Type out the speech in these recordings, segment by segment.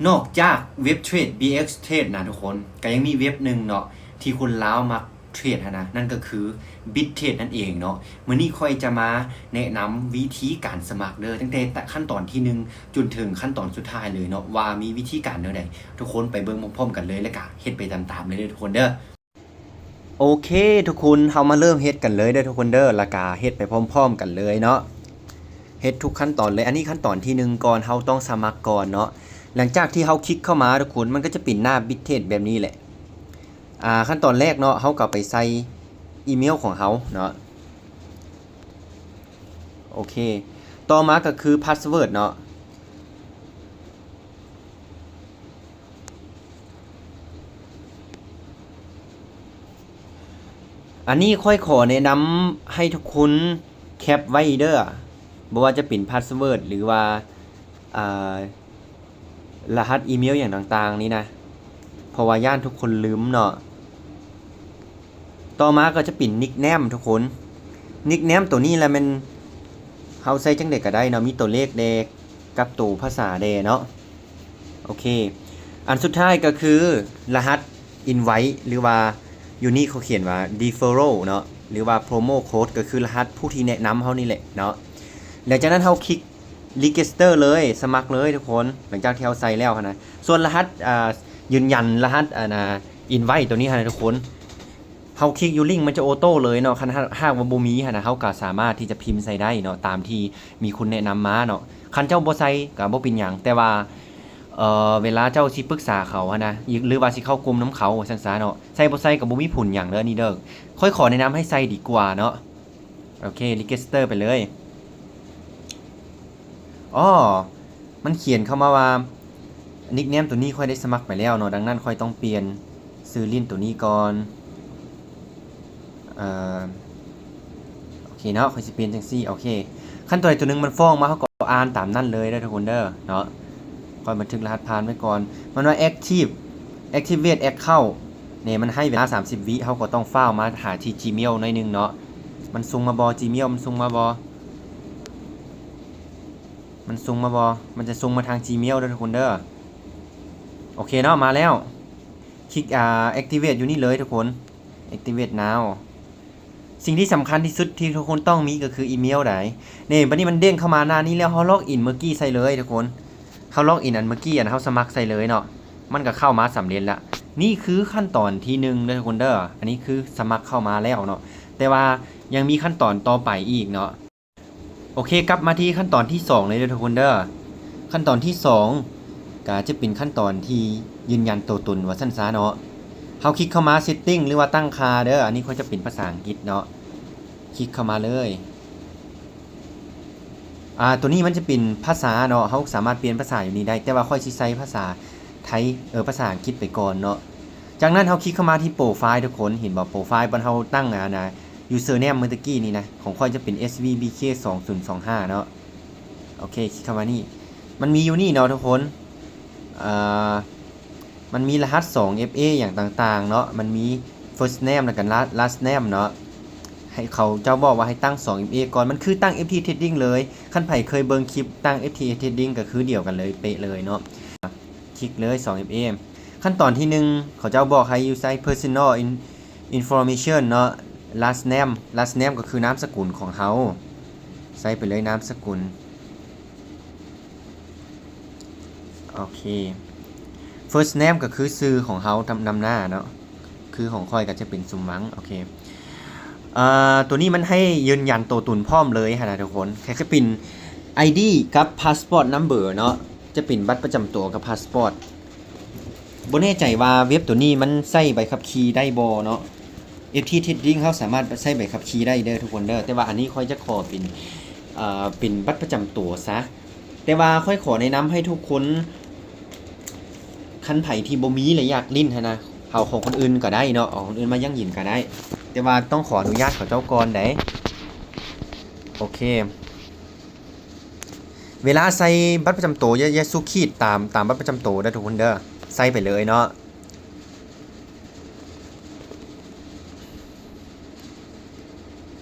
ນອກຈາກເວັບເທຣດ ບີເອັກເທຣດ ນະທຸກຄົນ ກໍຍັງມີເວັບໜຶ່ງເນາະ ທີ່ຄົນລາວມັກເທຣດຫັ້ນນະ ນັ້ນກໍຄືບິດເທຣດນັ້ນເອງເນາະ. ມື້ນີ້ຂ້ອຍຈະມາແນະນຳວິທີການສະໝັກເດີ ຕັ້ງແຕ່ຂັ້ນຕອນທີໜຶ່ງຈົນເຖິງຂັ້ນຕອນສຸດທ້າຍເລີຍເນາະ ວ່າມີວິທີການແນວໃດ. ທຸກຄົນໄປເບິ່ງພ້ອມໆກັນເລີຍ ແລ້ວກະເຮັດໄປຕາມໆເລີຍເດີທຸກຄົນເດີ. ໂອເຄທຸກຄົນ ເຮົາມາເລີ່ມເຮັດກັນເລີຍເດີທຸກຄົນເດີ ແລ້ວກະເຮັດໄປພ້ອມໆກັນເລີຍເນາະ ເຮັດທຸກຂັ້ນຕອນເລີຍ. ອັນນີ້ຂັ້ນຕອນທີໜຶ່ງກ່ອນ ເຮົາຕ້ອງສະໝັກກ່ອນເນາະ. ຫຼັງຈາກທີ່ເຮົາຄລິກເຂົ້າມາທຸກຄົນ ມັນກໍຈະເປັນໜ້າບິດເທຣດແບບນີ້ແຫຼະ. ອ່າ ຂັ້ນຕອນແລກເນາະ ເຮົາກໍໄປໃສ່ອີເມວຂອງເຮົາເນາະ. ໂອເຄ ຕໍ່ມາກໍຄືພາສເວີດເນາະ. ອັນນີ້ຂ້ອຍຂໍແນະນຳໃຫ້ທຸກຄົນແຄັບໄວ້ເດີ ບໍ່ວ່າຈະເປັນພາສເວີດ ຫຼືວ່າ ອ່າ ລະຫັດອີເມວຫຍັງຕ່າງໆນີ້ນະ ເພາະວ່າຢ້ານທຸກຄົນລືມເນາະ. ຕໍ່ມາກໍຈະເປັນນິກເນມທຸກຄົນ ນິກເນມໂຕນີ້ລະແມ່ນເຮົາໃສ່ຈັ່ງໃດກໍໄດ້ເນາະ ມີໂຕເລກແດ່ ກັບໂຕພາສາແດ່ເນາະ. ໂອເຄ ອັນສຸດທ້າຍກໍຄືລະຫັດອິນໄວ ຫຼືວ່າຢູ່ນີ້ເຂົາຂຽນວ່າ referral ເນາະ ຫຼືວ່າ promo code ກໍຄືລະຫັດຜູ້ທີ່ແນະນຳເຮົານີ້ແຫຼະເນາະ. ຫຼັງຈາກນັ້ນເຮົາຄລິກ register ເລີຍ ສະໝັກເລີຍທຸກຄົນ ຫຼັງຈາກທີ່ເຮົາໃສ່ແລ້ວຫັ້ນນະ. ສ່ວນລະຫັດ ອ່າ ຢືນຢັນລະຫັດ ອັນນ່າ invite ໂຕນີ້ຫັ້ນນະທຸກຄົນ ເຮົາຄລິກຢູ່ລິ້ງມັນຈະໂອໂຕ້ເລີຍເນາະ. ຄັນຫາກວ່າບໍ່ມີຫັ້ນນະ ເຮົາກໍສາມາດທີ່ຈະພິມໃສ່ໄດ້ເນາະ ຕາມທີ່ມີຄົນແນະນຳມາເນາະ. ຄັນເຈົ້າບໍ່ໃສ່ກໍບໍ່ເປັນຫຍັງ ແຕ່ວ່າ ເອີ ເວລາເຈົ້າຊິປຶກສາເຂົາຫັ້ນນະ ຫຼືວ່າຊິເຂົ້າກຸ່ມນຳເຂົາວ່າຊັ້ນຊະເນາະ ໃສ່ບໍ່ໃສ່ກໍບໍ່ມີຜົນຫຍັງເດີ ອັນນີ້ເດີ. ຂ້ອຍຂໍແນະນຳໃຫ້ໃສ່ດີກວ່າເນາະ. ໂອເຄ register ໄປເລີຍ. ອໍ ມັນຂຽນເຂົ້າມາວ່າ ນິກເນມໂຕນີ້ຂ້ອຍໄດ້ສະໝັກໄປແລ້ວເນາະ ດັ່ງນັ້ນຂ້ອຍຕ້ອງປ່ຽນຊື່ຫຼິ້ນໂຕນີ້ກ່ອນ. ເອີ ໂອເຄເນາະ ຂ້ອຍຊິປ່ຽນຈັ່ງຊີ້. ໂອເຄ ຄັນໂຕໃດໂຕໜຶ່ງມັນຟ້ອງມາ ເຮົາກໍອ່ານຕາມນັ້ນເລີຍເດີທຸກຄົນເດີເນາະ. ຂ້ອຍບັນທຶກລະຫັດຜ່ານໄວ້ກ່ອນ. ມັນວ່າ active activate account ນີ້ ມັນໃຫ້ເວລາສາມສິບວິ ເຮົາກໍຕ້ອງຟ້າວມາຫາທີ່ Gmail ໜ້ອຍໜຶ່ງເນາະ. ມັນສົ່ງມາບໍ່ Gmail ມັນສົ່ງມາບໍ່? ມັນສົ່ງມາບໍ່? ມັນຈະສົ່ງມາທາງ Gmail ເດີທຸກຄົນເດີ. ໂອເຄເນາະ ມາແລ້ວ. ຄລິກ ອ່າ activate ຢູ່ນີ້ເລີຍທຸກຄົນ activate now. ສິ່ງທີ່ສຳຄັນທີ່ສຸດທີ່ທຸກຄົນຕ້ອງມີກໍຄືອີເມວໃດ. ນີ້ ບັດນີ້ມັນເດ້ງເຂົ້າມາໜ້ານີ້ແລ້ວ ເຮົາ log in ມື້ກີ້ໃສ່ເລີຍທຸກຄົນ. ເຮົາ log in ອັນມື້ກີ້ ອັນເຮົາສະໝັກໃສ່ເລີຍເນາະ ມັນກໍເຂົ້າມາສຳເລັດລະ. ນີ້ຄືຂັ້ນຕອນທີໜຶ່ງເດີທຸກຄົນເດີ ອັນນີ້ຄືສະໝັກເຂົ້າມາແລ້ວເນາະ ແຕ່ວ່າຍັງມີຂັ້ນຕອນຕໍ່ໄປອີກເນາະ. ໂອເຄ ກັບມາທີ່ຂັ້ນຕອນທີສອງເລີຍເດີທຸກຄົນເດີ. ຂັ້ນຕອນທີສອງກະຈະເປັນຂັ້ນຕອນທີ່ຢືນຢັນໂຕຕົນວ່າຊັ້ນຊະເນາະ. ເຮົາຄລິກເຂົ້າມາ setting ຫຼືວ່າຕັ້ງຄ່າເດີ. ອັນນີ້ຂ້ອຍຈະເປັນພາສາອັງກິດເນາະ. ຄລິກເຂົ້າມາເລີຍ. ອ່າ ໂຕນີ້ມັນຈະເປັນພາສາເນາະ. ເຮົາສາມາດປ່ຽນພາສາຢູ່ນີ້ໄດ້ ແຕ່ວ່າຂ້ອຍຊິໃຊ້ພາສາໄທ ເອີ ພາສາອັງກິດໄປກ່ອນເນາະ. ຈາກນັ້ນເຮົາຄລິກເຂົ້າມາທີ່ໂປຣໄຟລ໌ທຸກຄົນ ເຫັນບໍ່? ໂປຣໄຟລ໌ບ່ອນເຮົາຕັ້ງ ອັນນ່າ username ມື້ຕະກີ້ນີ້ນະ ຂອງຂ້ອຍຈະເປັນ SVBK ສອງສູນສອງຫ້າເນາະ. ໂອເຄ ຄລິກເຂົ້າມານີ້ ມັນມີຢູ່ນີ້ເນາະທຸກຄົນ ເອີ ມັນມີລະຫັດ ສອງ FA ຫຍັງຕ່າງໆເນາະ. ມັນມີ first name ແລ້ວກໍ last name ເນາະ. ໃຫ້ເຂົາເຈົ້າບອກວ່າໃຫ້ຕັ້ງ ສອງ FA ກ່ອນ ມັນຄືຕັ້ງ FT Trading ເລີຍ. ຄັນໃຜເຄີຍເບິ່ງຄລິບຕັ້ງ FT Trading ກໍຄືດຽວກັນເລີຍ ເປະເລີຍເນາະ. ຄລິກເລີຍ ສອງ FA. ຂັ້ນຕອນທີໜຶ່ງ ເຂົາເຈົ້າບອກໃຫ້ຢູ່ໃສ່ personal in- information ເນາະ last name last name ກໍຄືນາມສະກຸນຂອງເຮົາ ໃສ່ໄປເລີຍນາມສະກຸນ. ໂອເຄ first name ກໍຄືຊື່ຂອງເຮົານຳໜ້າເນາະ ຄືຂອງຂ້ອຍກໍຈະເປັນ ສົມຫວັງ. ໂອເຄ ເອີ ໂຕນີ້ມັນໃຫ້ຢືນຢັນໂຕຕົນພ້ອມເລີຍຫັ້ນນະທຸກຄົນ ກໍຈະເປັນ ID ກັບ passport number ເນາະ ຈະເປັນບັດປະຈຳຕົວກັບ passport. ບໍ່ແນ່ໃຈວ່າເວັບໂຕນີ້ມັນໃຊ້ໃບຂັບຂີ່ໄດ້ບໍ່ເນາະ. FT Trading ເຮົາສາມາດໃຊ້ໃບຂັບຂີ່ໄດ້ເດີທຸກຄົນເດີ ແຕ່ວ່າອັນນີ້ຂ້ອຍຈະຂໍເປັນ ເອີ ເປັນບັດປະຈຳຕົວຊະ. ແຕ່ວ່າຂ້ອຍຂໍແນະນຳໃຫ້ທຸກຄົນ ຄັນໃຜທີ່ບໍ່ມີ ແລະ ຢາກຫຼິ້ນຫັ້ນນະ ເອົາຂອງຄົນອື່ນກໍໄດ້ເນາະ ເອົາຂອງຄົນອື່ນມາຢັ້ງຢືນກໍໄດ້ ແຕ່ວ່າຕ້ອງຂໍອະນຸຍາດເຂົາເຈົ້າກ່ອນໃດ. ໂອເຄ ເວລາໃສ່ບັດປະຈຳໂຕ ຢ່າ ຢ່າສຸຂີດຕາມ ຕາມບັດປະຈຳໂຕເດີທຸກຄົນເດີ ໃສ່ໄປເລີຍເນາະ.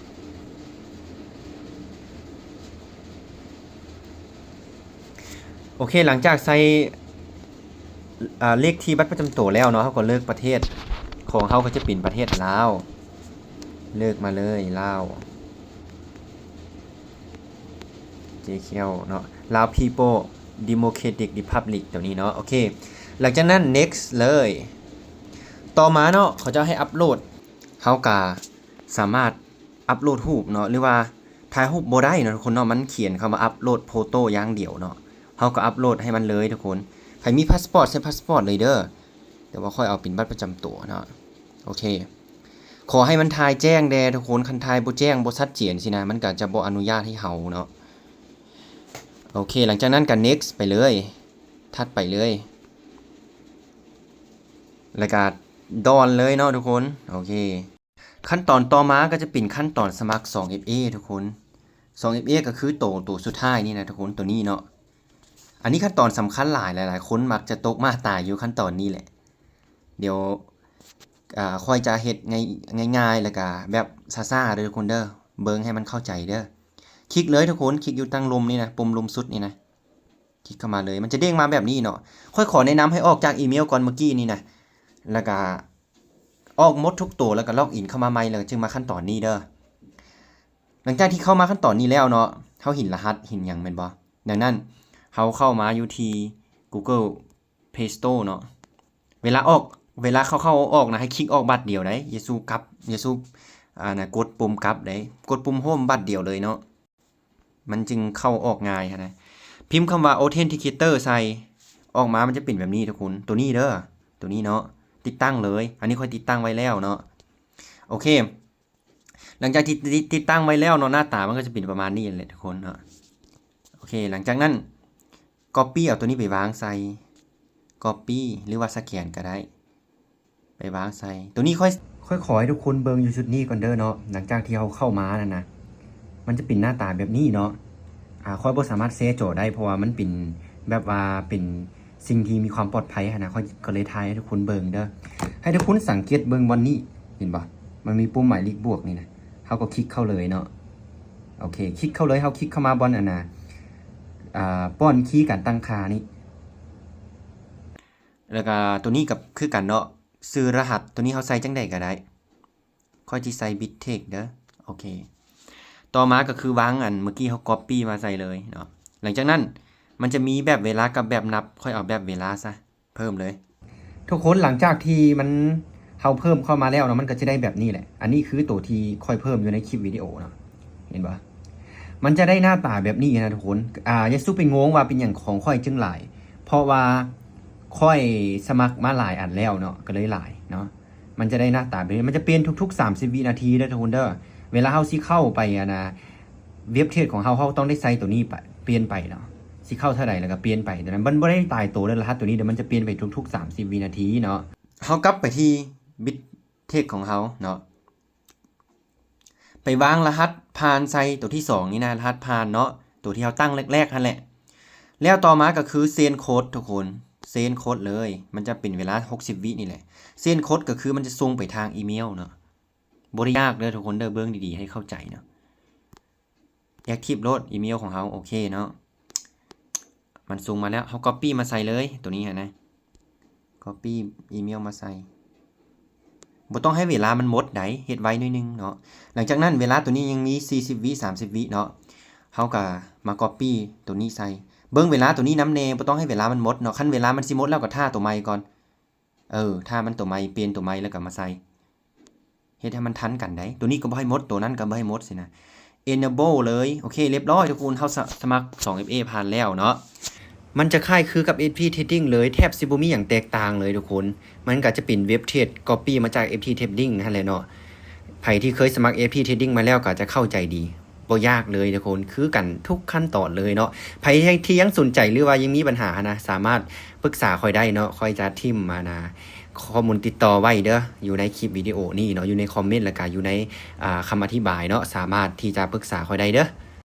ໂອເຄ ຫຼັງຈາກໃສ່ ອ່າ ເລກທີ່ບັດປະຈຳໂຕແລ້ວເນາະ ເຮົາກໍເລືອກປະເທດ ຂອງເຮົາກໍຈະເປັນປະເທດລາວ ເລືອກມາເລີຍ ລາວ ເຈເຄ ເນາະ Lao People Democratic Republic ຕົວນີ້ເນາະ ໂອເຄ ຫຼັງຈາກນັ້ນ next ເລີຍ ຕໍ່ມາເນາະ ເຂົາເຈົ້າໃຫ້ອັບໂຫຼດ ເຮົາກະສາມາດອັບໂຫຼດຮູບເນາະ ຫຼືວ່າຖ່າຍຮູບບໍ່ໄດ້ເນາະທຸກຄົນເນາະ ມັນຂຽນຄຳວ່າອັບໂຫຼດໂຟໂຕ້ຢ່າງດຽວເນາະ ເຮົາກໍອັບໂຫຼດໃຫ້ມັນເລີຍທຸກຄົນ ໃຜມີພາສປອດໃສ່ພາສປອດເລີຍເດີ ແຕ່ວ່າຂ້ອຍເອົາເປັນບັດປະຈຳຕົວເນາະ ໂອເຄ ຂໍໃຫ້ມັນຖ່າຍແຈ້ງແດ່ທຸກຄົນ ຄັນຖ່າຍບໍ່ແຈ້ງບໍ່ຊັດເຈນຊີ້ນະ ມັນກໍຈະບໍ່ອະນຸຍາດໃຫ້ເຮົາເນາະ ໂອເຄ ຫຼັງຈາກນັ້ນກໍ next ໄປເລີຍ ຖັດໄປເລີຍ ແລ້ວກໍ done ເລີຍເນາະທຸກຄົນ ໂອເຄ ຂັ້ນຕອນຕໍ່ມາກໍຈະເປັນຂັ້ນຕອນສະໝັກ ສອງເອັຟເອ ທຸກຄົນ ສອງເອັຟເອ ກໍຄືໂຕ ໂຕສຸດທ້າຍນີ້ນະທຸກຄົນ ໂຕນີ້ເນາະ ອັນນີ້ຂັ້ນຕອນສຳຄັນຫຼາຍ ຫຼາຍໆຄົນມັກຈະຕົກມາຕາຍຢູ່ຂັ້ນຕອນນີ້ແຫຼະ ດຽວ ອາ ຂ້ອຍຈະເຮັດງ່າຍໆ ແລ້ວກະແບບຊ້າໆເດີທຸກຄົນເດີ ເບິ່ງໃຫ້ມັນເຂົ້າໃຈເດີ ຄລິກເລີຍທຸກຄົນ ຄລິກຢູ່ຕັ້ງລຸ່ມນີ້ນະ ປຸ່ມລຸ່ມສຸດນີ້ນະ ຄລິກເຂົ້າມາເລີຍ ມັນຈະເດ້ງມາແບບນີ້ເນາະ ຂ້ອຍຂໍແນະນຳໃຫ້ອອກຈາກອີເມວກ່ອນເມື່ອກີ້ນີ້ນະ ແລ້ວກະອອກໝົດທຸກໂຕ ແລ້ວກະລັອກອິນເຂົ້າມາໃໝ່ ແລ້ວຈຶ່ງມາຂັ້ນຕອນນີ້ເດີ ຫຼັງຈາກທີ່ເຂົ້າມາຂັ້ນຕອນນີ້ແລ້ວເນາະ ເຮົາເຫັນລະຫັດເຫັນຫຍັງແມ່ນບໍ່ ດັ່ງນັ້ນ ເຮົາເຂົ້າມາຢູ່ທີ່ Google Play Store ເນາະ ເວລາອອກ ເວລາເຂົ້າໆອອກໆນະ ໃຫ້ຄລິກອອກບາດດຽວໄດ໋ ຢ່າສູ່ກັບ ຢ່າສູ່ ອ່າ ນະ ກົດປຸ່ມກັບໄດ໋ ກົດປຸ່ມໂຮມບາດດຽວເລີຍເນາະ ມັນຈຶ່ງເຂົ້າອອກງ່າຍຫັ້ນນະ ພິມຄຳວ່າ Authenticator ໃສ່ ອອກມາມັນຈະເປັນແບບນີ້ທຸກຄົນ ໂຕນີ້ເດີ ໂຕນີ້ເນາະ ຕິດຕັ້ງເລີຍ ອັນນີ້ຂ້ອຍຕິດຕັ້ງໄວ້ແລ້ວເນາະ ໂອເຄ ຫຼັງຈາກທີ່ຕິດ ຕິດຕັ້ງໄວ້ແລ້ວເນາະ ໜ້າຕາມັນກໍຈະເປັນປະມານນີ້ແຫຼະທຸກຄົນເນາະ ໂອເຄ ຫຼັງຈາກນັ້ນ copy ເອົາໂຕນີ້ໄປວາງໃສ່ copy ຫຼືວ່າສະແກນກໍໄດ້ ໄປວາງໃສ່ ໂຕນີ້ຂ້ອຍ ຂ້ອຍຂໍໃຫ້ທຸກຄົນເບິ່ງຢູ່ຈຸດນີ້ກ່ອນເດີເນາະ ຫຼັງຈາກທີ່ເຮົາເຂົ້າມານັ້ນນະ ມັນຈະເປັນໜ້າຕາແບບນີ້ເນາະ ອາ ຂ້ອຍບໍ່ສາມາດແຊຈໍໄດ້ ເພາະວ່າມັນເປັນແບບວ່າເປັນ ສິ່ງທີ່ມີຄວາມປອດໄພຫັ້ນນະ ຂ້ອຍກໍເລີຍຖ່າຍໃຫ້ທຸກຄົນເບິ່ງເດີ ໃຫ້ທຸກຄົນສັງເກດເບິ່ງບ່ອນນີ້ ເຫັນບໍ່ ມັນມີປຸ່ມໝາຍເລກບວກນີ້ນະ ເຮົາກໍຄລິກເຂົ້າເລີຍເນາະ ໂອເຄ ຄລິກເຂົ້າເລີຍ ເຮົາຄລິກເຂົ້າມາບ່ອນອັນນະ ອ່າ ປ້ອນຄີການຕັ້ງຄ່ານີ້ ແລ້ວກໍຕົວນີ້ກໍຄືກັນເນາະ ຊື່ລະຫັດ ຕົວນີ້ເຮົາໃສ່ຈັ່ງໃດກໍໄດ້ ຂ້ອຍຊິໃສ່ Bitrate ເດີ ໂອເຄ ຕໍ່ມາກໍຄືວາງອັນເມື່ອກີ້ເຮົາ copy ມາໃສ່ເລີຍເນາະ ຫຼັງຈາກນັ້ນມັນຈະມີແບບເວລາກັບແບບນັບ ຂ້ອຍເອົາແບບເວລາຊະ ເພີ່ມເລີຍ ທຸກຄົນ ຫຼັງຈາກທີ່ມັນ ເຮົາເພີ່ມເຂົ້າມາແລ້ວເນາະ ມັນກໍຈະໄດ້ແບບນີ້ແຫຼະ ອັນນີ້ຄືໂຕທີ່ຂ້ອຍເພີ່ມຢູ່ໃນຄລິບວິດີໂອເນາະ ເຫັນບໍ່ ມັນຈະໄດ້ໜ້າຕາແບບນີ້ນະທຸກຄົນ ອາ ຢ່າສູ່ໄປງົງວ່າເປັນຫຍັງຂອງຂ້ອຍຈຶ່ງຫຼາຍ ເພາະວ່າຂ້ອຍສະໝັກມາຫຼາຍອັນແລ້ວເນາະ ກໍເລີຍຫຼາຍເນາະ ມັນຈະໄດ້ໜ້າຕາແບບນີ້ ມັນຈະປ່ຽນທຸກໆສາມສິບວິນາທີເດີທຸກຄົນເດີ ເວລາເຮົາຊິເຂົ້າໄປອັນນະ Bitrate ຂອງເຮົາ ເຮົາຕ້ອງໄດ້ໃສ່ໂຕນີ້ໄປ ປ່ຽນໄປເນາະ ຊິເຂົ້າເທົ່າໃດແລ້ວກໍປ່ຽນໄປ ໂຕນັ້ນມັນບໍ່ໄດ້ຕາຍໂຕເດີ ລະຫັດໂຕນີ້ເດີ ມັນຈະປ່ຽນໄປທຸກໆສາມສິບວິນາທີເນາະ ເຮົາກັບໄປທີ່ Bitrate ຂອງເຮົາເນາະ ໄປວາງລະຫັດຜ່ານໃສ່ໂຕທີສອງນີ້ນະ ລະຫັດຜ່ານເນາະ ໂຕທີ່ເຮົາຕັ້ງແລກໆຫັ້ນແຫຼະ ແລ້ວຕໍ່ມາກໍຄື Send Code ທຸກຄົນ Send Code ເລີຍ ມັນຈະເປັນເວລາຫົກສິບວິນີ້ແຫຼະ Send Code ກໍຄືມັນຈະສົ່ງໄປທາງອີເມວເນາະ ບໍ່ໄດ້ຍາກເດີທຸກຄົນເດີ ເບິ່ງດີໆໃຫ້ເຂົ້າໃຈເນາະ Active ໂລດອີເມວຂອງເຮົາ ໂອເຄເນາະ ມັນສົ່ງມາແລ້ວ ເຮົາ copy ມາໃສ່ເລີຍ ໂຕນີ້ຫັ້ນນະ copy ອີເມວມາໃສ່ ບໍ່ຕ້ອງໃຫ້ເວລາມັນໝົດໃດ ເຮັດໄວໜ້ອຍໜຶ່ງເນາະ ຫຼັງຈາກນັ້ນເວລາໂຕນີ້ຍັງມີສີ່ສິບວິ ສາມສິບວິເນາະ ເຮົາກໍມາ copy ໂຕນີ້ໃສ່ ເບິ່ງເວລາໂຕນີ້ນຳແດ່ ບໍ່ຕ້ອງໃຫ້ເວລາມັນໝົດເນາະ ຄັນເວລາມັນຊິໝົດແລ້ວກໍຖ້າໂຕໃໝ່ກ່ອນ ເອີ ຖ້າມັນໂຕໃໝ່ ປ່ຽນໂຕໃໝ່ແລ້ວກໍມາໃສ່ ເຮັດໃຫ້ມັນທັນກັນໄດ໋ ໂຕນີ້ກໍບໍ່ໃຫ້ໝົດ ໂຕນັ້ນກໍບໍ່ໃຫ້ໝົດຊີ້ນະ Enable ເລີຍ ໂອເຄ ລຽບຮ້ອຍທຸກຄົນ ເຮົາສະ ສະໝັກ ສອງເອັຟເອ ຜ່ານແລ້ວເນາະ ມັນຈະຄ້າຍຄືກັບ ເອັຟທີ Trading ເລີຍ ແທບຊິບໍ່ມີຫຍັງແຕກຕ່າງເລີຍທຸກຄົນ ມັນກໍຈະເປັນ Bitrate copy ມາຈາກ ເອັຟທີ Trading ຫັ້ນແຫຼະເນາະ ໃຜທີ່ເຄີຍສະໝັກ ເອັຟທີ Trading ມາແລ້ວກໍຈະເຂົ້າໃຈດີ ບໍ່ຍາກເລີຍທຸກຄົນ ຄືກັນທຸກຂັ້ນຕອນເລີຍເນາະ ໃຜທີ່ຍັງສົນໃຈ ຫຼືວ່າຍັງມີບັນຫາຫັ້ນນະ ສາມາດປຶກສາຂ້ອຍໄດ້ເນາະ ຂ້ອຍຈະຖິ້ມ ອັນນະ ຂໍ້ມູນຕິດຕໍ່ໄວ້ເດີ ຢູ່ໃນຄລິບວິດີໂອນີ້ເນາະ ຢູ່ໃນຄອມເມັນ ແລ້ວກະຢູ່ໃນ ອ່າ ຄຳອະທິບາຍເນາະ ສາມາດທີ່ຈະປຶກສາຂ້ອຍໄດ້ເດີ